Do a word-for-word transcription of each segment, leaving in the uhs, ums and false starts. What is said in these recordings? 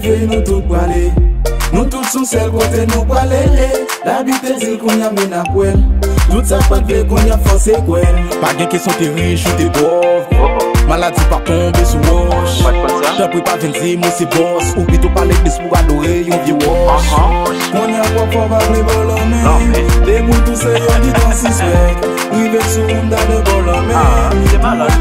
Ke nou tout prale, nou tout sou sèl kote nou prale. Labib te di l, kounye a men n ap wè l. Tout sa k pa t vle kounye a fòse kwè l. Pa gen kesyon te rich ou te pòv. Maladi pa tonbe sou wòch. Tanpri pa vin di m ou se bòs. Ou pito pa legliz pou adore yon vye wòch. Kounye a w ap fò pa vle ba w lanmen. Depi w tou se yo ki t ap sispèk. Rive sou moun dade ba w lanmen. Pou w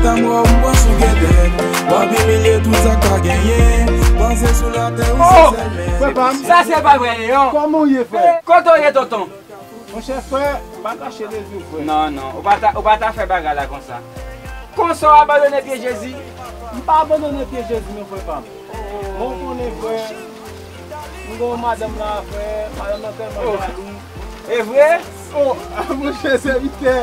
ta mò ou pran sou gètèt. W ap imilye tout sa k pa genyen. Panse sou latè ou se sèl mèt. Frè pa m. Sa se pa vre, non. Kòman w ye, frè? Kote w ye, tonton? Monchè, frè, pa kache lezye w, frè. Non, non, ou pa ta, ou pa ta fè bagay la konsa. Konsa w abandone pye Jezi? M pa abandone pye Jezi, non, frè pa m. Bon, w konnen, frè, m gen yon madanm la, frè, madanm nan tèlman jalou. E vre? Oh, monchè, sèvitè,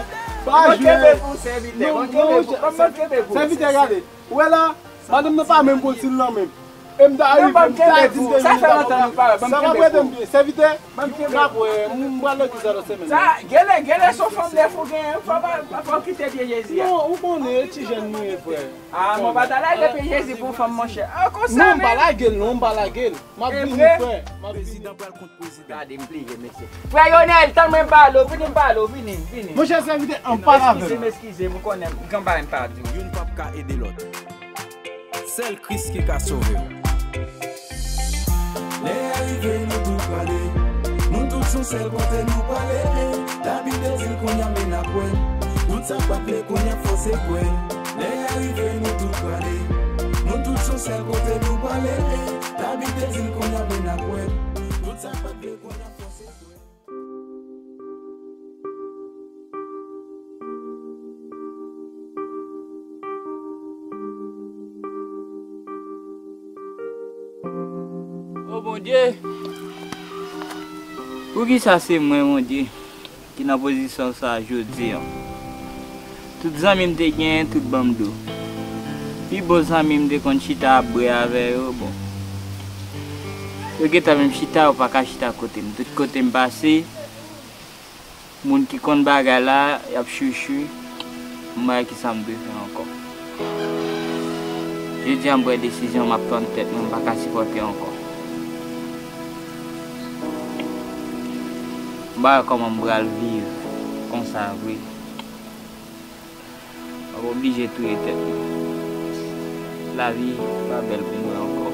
pa jwe. Mwen kenbe pou sèvitè, mwen kenbe pou, mwen kenbe pou. Sèvitè, gade, ou wè la, madanm nan pa menm konn si l nan menm. E m ta rive, m ta di m te vini la konsa. Sa pa prete m byen. Sèvitè, m ap wè, m pral legliz la lòt semèn. Sa, gele, gele, se yon fanm nèf ou genyen, fò pa, fò w kite pye Jezi a. Non, ou konnen, e ti jèn nou ye, frè. Ah, mwen pa ta lage pye Jezi pou fanm, monchè. Ah, konsa menm. Non, m pa lage l, non, m pa lage l. M ap vini, frè. M ap vini. Prezidan pral kont prezidan. Gade, m pliye, mesye. Frè Yonèl, tann mwen m pale w, vini m pale w, vini, vini. Monchè sèvitè, ann pale avè m. Eskize m, eskize m, ou konnen, m gen bagay m pa di w. Youn p ap ka ede lòt. Sèl Kris ki ka sove w. Lè a rive, nou tout prale. Nou tout sou sèl kote nou prale. Labib te di l, kounye a men n ap wè. Tout sa k pa t vle kounye a fòse kwè. Lè a rive, nou tout prale. Nou tout sou sèl kote nou prale. Labib te di l, kounye a men n ap wè. Tout sa k pa t vle kounye a fòse kwè. O Bondye, poukisa se mwen, Bondye, ki nan pozisyon sa a jodi a? Tout zanmi m te genyen, tout ban m do. Pi bon zanmi m te konn chita ap bwè avè yo, bon. Yo gentan menm chita, yo pa ka chita kote m. Tout kote m pase, moun ki konn bagay la, y ap chouchou. M pa wè kisa m dwe fè ankò. Jodi a, m pran desizyon, m ap tann tèt mwen, m pa ka sipòte ankò. M pa wè kòman m pral viv konsa vre. M ap oblije touye tèt mwen. Lavi pa bèl pou mwen ankò.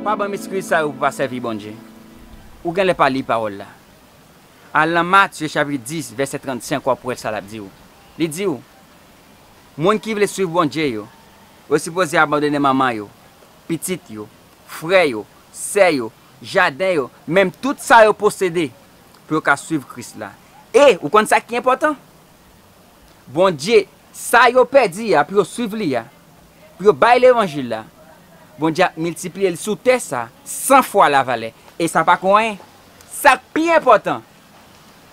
Pa ban m eskiz sa yo pou pa sèvi Bondye. Ou genlè pa li pawòl la. Al nan Matye chapit dis, vèsè trannsenk, w ap wè sa l ap di w. Li di w, moun ki vle swiv Bondye yo, yo sipoze abandone manman yo, pitit yo, frè yo, sè yo, jaden yo, menm tout sa yo posede pou yo ka swiv Kris la. E, ou konn sa ki enpòtan? Bondye, sa yo pèdi a pou yo swiv li a, pou yo bay levanjil la, Bondye ap miltipliye l sou tè sa san fwa lavalè. E sa pa ko anyen. Sa k pi enpòtan,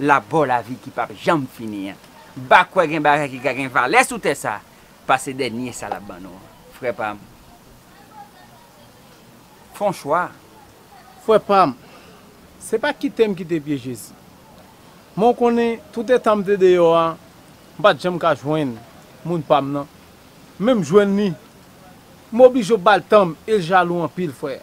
l ap ba w lavi ki p ap janm fini an. M pa kwè gen bagay ki ka gen valè sou tè sa pase dènye sa l ap ban nou an, frè pa m. Fè yon chwa. Frè pa m, se pa kite m kite pye Jezi. Men w konnen, toutetan m te deyò a, m pa t janm ka jwenn moun pa m nan. Men m jwenn li, m oblije w ba l tan m, e l jalou anpil, frè.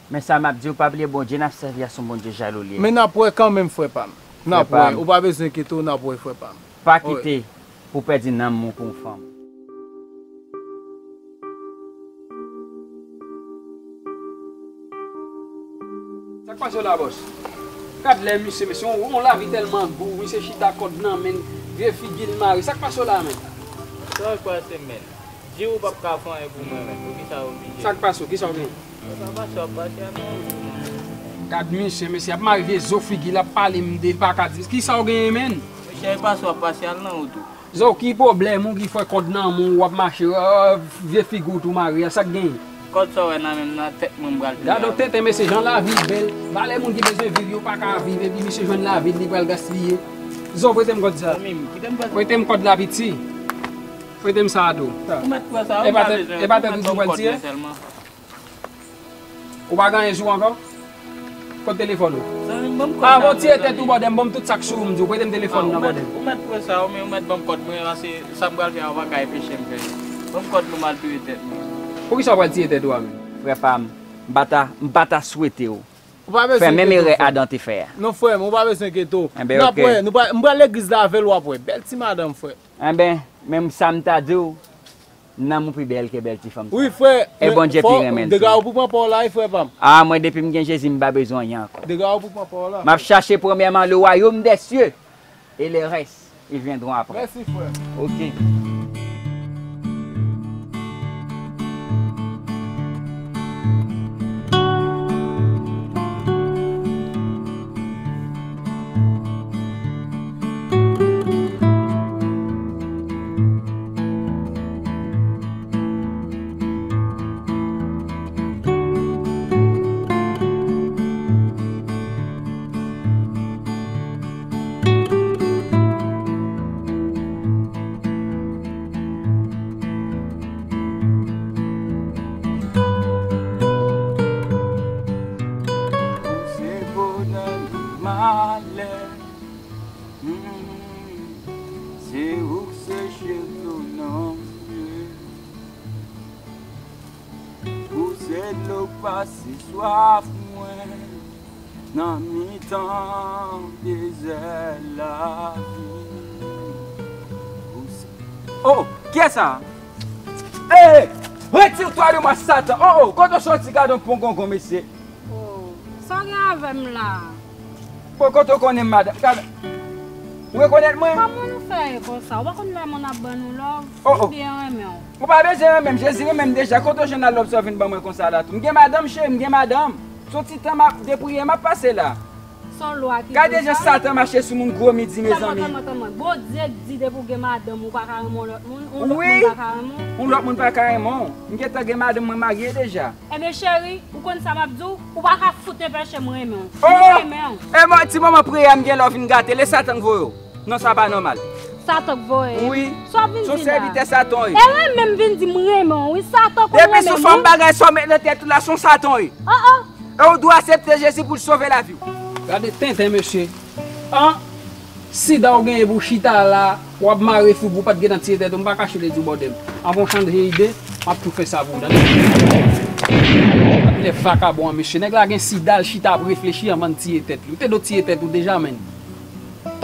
Men sa m ap di w, pa bliye Bondye n ap sèvi a se yon Bondye jalou li ye. Men n ap wè kanmenm, frè pa m. N ap wè. Ou pa bezwen enkyete w, n ap wè, frè pa m. Pa kite pou w pèdi nanm ou pou yon fanm. Sa k pase w la, bòs? Gad lè misye, mesye, yon, yon lavi tèlman gou, misye chita kòd nan men l, vye figi l mare. Sa k pase w la, menm? Sa k pase, menm? Di w p ap ka fè anyen pou mwen, menm. Poukisa w oblije? Sa k pase w? Kisa w gen? Sa pase w ap pase a nan wout ou, menm. Gad misye, mesye ap mare vye zo figi l, ap pale m de pa ka di. Kisa w genyen, menm? Mesye, e pase w ap pase a nan wout ou. Zo, ki pwoblèm ou ki fè kòd nan men w, w ap mache, euh, vye figi w tou mare a, sa k genyen? Kòd sa w wè nan men m nan, tèt mwen m pral touye avè l. Gade yon tenten, mesye, jan lavi bèl. Valè moun ki bezwen viv, yo pa ka viv, epi misye jwenn lavi l, li pral gaspiye. Zo, prete m kòd sa. Prete m kòd la, piti. Prete m sa a tou. Ou mèt pran sa, ou pa bezwen, ou mèt ban m kòd mwen sèlman. Ou pa gen anyen sou ou ankò? Kote telefòn ou? Zanmi m, Ban m kòd la. Avan w tiye tèt ou, bòdè, m ban m tout sa k sou ou, m di w, prete m telefòn nan, bòdè. Ou mèt pran sa, ou mèt, ou mèt ban m kòd mwen, paske sa m pral fè a, ou pa ka anpeche m fè. Ban m kòd nou, m al tiye tèt mwen. Poukisa w pral tiye tèt ou a menm? Frè pa m, m pa ta, m pa ta swete w fè menm erè Adan te fè a. Non, frè m, ou pa bezwen enkyete w. Enben, oke. N ap wè, nou pral, m pral legliz la avè l, w ap wè. Bèl ti madanm, frè. Enben, menm sa m ta di w, nanm ou pi bèl ke bèl ti fanm sa. Wi, frè. E Bondye pi renmen l. Dega ou pou pran pa w la, wi, frè pa m. A, mwen, depi m gen Jezi, m pa bezwen anyen ankò. Dega ou pou pran pa w la. M ap chache premyèman le royaume des cieux, et le reste, ils viendront après. Mèsi, frè. Oke. Ou se bonè m malè. Hmm, se ou k se chèf tou non, Bondye. Ou se dlo k pase swaf mwen nan mitan dezè lavi. Ou se... Oh, kiyès sa? Hey, retire toi de moi, Satan! Oh, oh, kote w soti, gade yon pongongon, mesye. Oh, sa w gen avè m la? Bon, kote w konnen m, madanm? Gade, ou rekonèt mwen? Kòman nou fè ye konsa? Ou pa konn lè moun ap ban nou love? Oh, oh. Li byen renmen w. Ou pa bezwen renmen m, Jezi renmen m deja. Kote w jwenn love sa w vin ban mwen konsa la tou? M gen madanm, cheri, m gen madanm. Se yon ti tan m ap depriye, m ap pase la. Se yon lwa ki... Gade jan Satan mache sou moun gwo midi, mezanmi. Tann mwen, tann mwen, tann mwen. Bondye di depi w gen madanm, ou pa ka renmen yon lòt moun, yon lòt moun pa ka renmen w. Wi. Yon lòt moun pa ka renmen w. M gentan gen madanm, mwen marye deja. Ebyen, cheri, ou konn sa m ap di w? Ou pa ka fout anpeche m renmen w. Oh! M renmen w. E mwen, ti moman priyè a, m gen lè w vin gate, le Satan k voye w. Non, sa pa nòmal. Satan k voye. Wi. Sa w vin di la? Se yon sèvitè Satan w ye. E renmen m vin di m renmen w, wi, Satan konn renmen moun. Depi sou fòm bagay sa w met nan tèt ou la, se yon Satan w ye. Oh, oh. E ou dwe aksepte Jezi pou l sove lavi w. Gade tenten, mesye. An, sida w genyen pou w chita la, w ap mare fout pou w pa t gentan tiye tèt ou, m pa kache l di w bòdè m. Anvan w chanje ide, m ap tou fè sa pou w, tande? Gad lè vakabon an, mesye. Nèg la gen sida, l chita ap reflechi anvan l tiye tèt li. Ou te dwe tiye tèt ou deja, menn.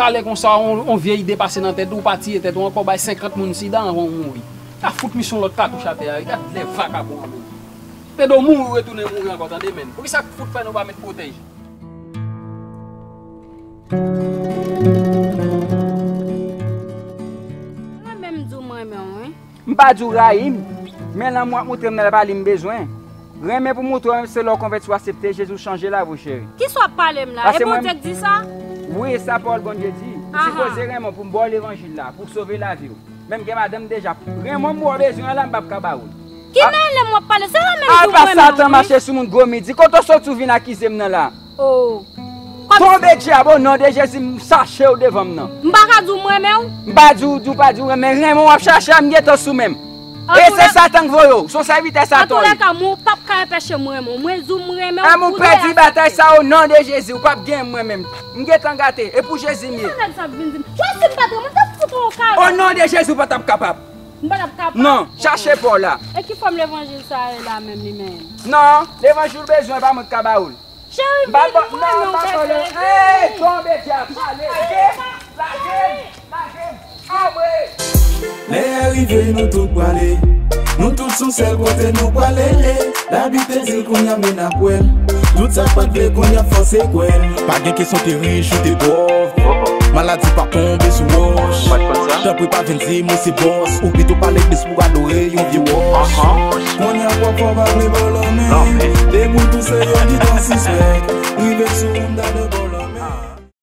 Talè konsa, on, on vye ide pase nan tèt ou, ou pa tiye tèt ou ankò, bay senkant moun sida anvan w mouri. Ka fout misyon lòt katouch atè a, gad lè vakabon an, menn. Te dwe mouri, retounen mouri ankò, tande, menn. Poukisa k fout fè nou pa met pwotèj? Mwen menm di w m renmen w, wi. M pa di w rayi m, men lanmou w ap montre m nan, se pa li m bezwen. Renmen pou montre w, se lè w konvèti, w aksepte Jezi, w chanje lavi w, cheri. Kisa w ap pale m la? E Bondye k di sa? Wi, e sa pawòl Bondye di. Li sipoze renmen w pou m ba w levanjil la, pou w sove lavi w. Men m gen madanm deja. Renmen w, m wè w bezwen an la, m p ap ka ba ou l. Ki mele m w ap pale? Se renmen m di w renmen m, wi. Apa Satan mache sou moun gwo midi? Kote w soti w vin akize m nan la? Oh. Tonbe dyab, o non de Jezi, m chache w devan m nan. M pa ka di w m renmen w? M pa di w, di w pa di w renmen, renmen w ap chache a, m gentan sou men m. E se Satan k voye w, se yon sèvitè Satan w ye. Antoulèka, mwen, ou p ap ka anpeche m renmen w. Mwen di w m renmen w. Menm ou pèdi batay sa, o non de Jezi, ou p ap genyen mwen menm. M gentan gate, e pou Jezi m ye. Kisa nèg sa ap vin di m? Wè si m pa t renmen w, m t ap fout ou yon kado. O non de Jezi, ou pa t ap kapab. M pa t ap kapab? Non, chache pa w la. E ki fòm levanjil sa ye la menm li menm? Non, levanjil ou bezwen, pa mwen k ka ba ou l. Cheri, vini, m renmen w, bebe. Ey, tonbe dyab, ale, lage m, lage m, lage m, anmwe. Lè a rive, nou tout prale. Nou tout sou sèl kote nou prale. Labib te di l, kounye a men n ap wè l. Tout sa k pa t vle, kounye a fòse kwè l. Pa gen kesyon te rich ou te pòv. Maladi p ap tonbe sou wòch. Tanpri pa vin di m ou se bòs. Ou pito pa legliz pou adore yon vye wòch. Kounye a w ap fò pa vle ba w lanmen. Depi w tou se yo ki t ap sispèk. Rive sou moun ta de bò.